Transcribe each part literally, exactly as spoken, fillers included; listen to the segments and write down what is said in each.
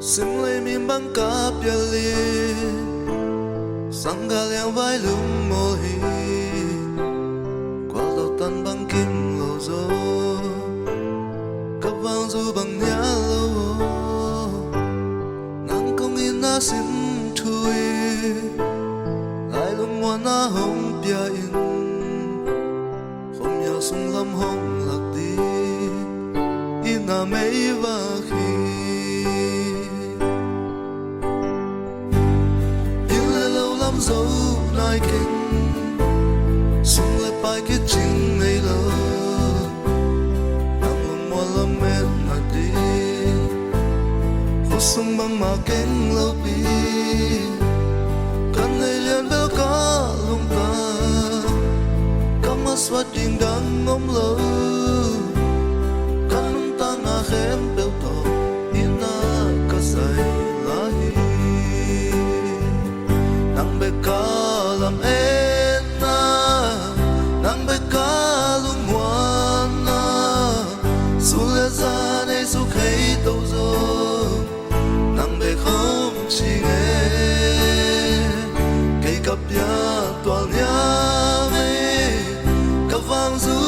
Sim lei mim bang ka pial hi, sang ka liang vai lungmawl hi. Gualdo tan bang kim lo zo, ka vangzu bang nial lo. Nang kong itna sin thu hi, lailung muanna hong pia in. Khuamial sung lam hong lak ding, itna meivak hi. Inn le lo lam zo nai keng, sum le pai kicing nei lo. Nang lungmuan lamet ngat ding, khut sung bangmah keng lopi. Kan nei lian bel ka lungtang, ka masuat ding dang om lo. Ka nuntakna khempeuh tawh itna ka zai lai hi. Nang bek ka lametna, nang bek ka lungmuanna, sun le zan ei suk khei to zong, nang bek hong cing e. Kei ka pian tual niam e, ka vangzu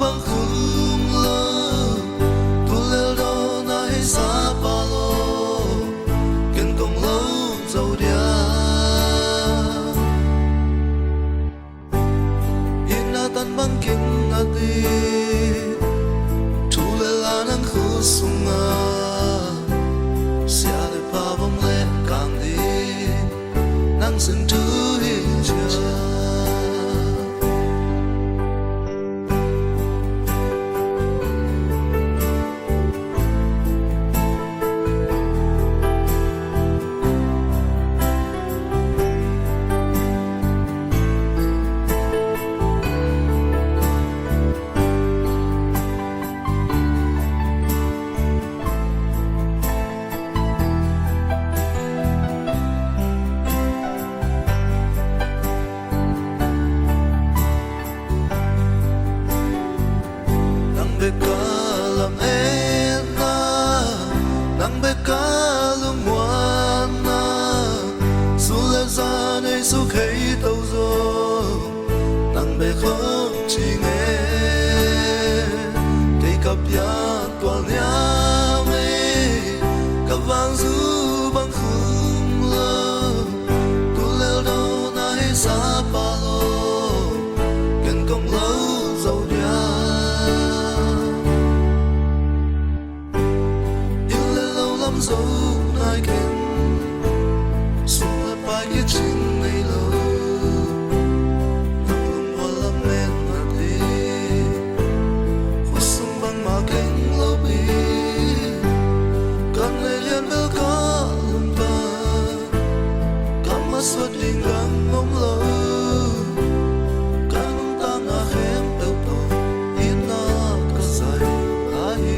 bang khum lo. Tul le dawn a hei sa pa lo, ken kong lo zo dia. Itna tan bang kin a ti, thu le la nang khut sungah, sia le pha bang le kang ding, nang sin thu hi cia. Nang bek ka lametna, nang bek ka lungmuanna, sun le zan ei suk khei to zong, nang bek hong cing e. Kei ka pian tual niam e, ka vangzu bang khum lo. Tul le dawn a hei sa pa lo, ken kong lo zo dia. Inn le lo lam zo nai keng, sum le pai kicing nei lo. Nang lungmuan lamet ngat ding, khut sung bangmah keng lopi. Kan nei lian bel ka lungtang, ka masuat ding dang om lo. Ka nuntakna khempeuh tawh itna ka zai lai hi.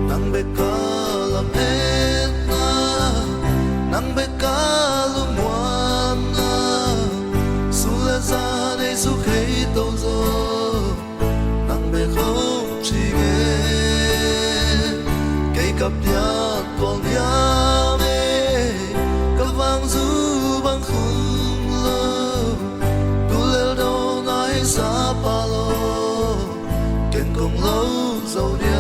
Nang bek ka lametna, nang bek ka lungmuanna, sun le zan ei suk khei to zong, nang bek hong cing e. Kei ka pian tual niam e, ka vangzu bang khum lo. Tul le dawn a hei sa pa lo, ken kong lo zo dia.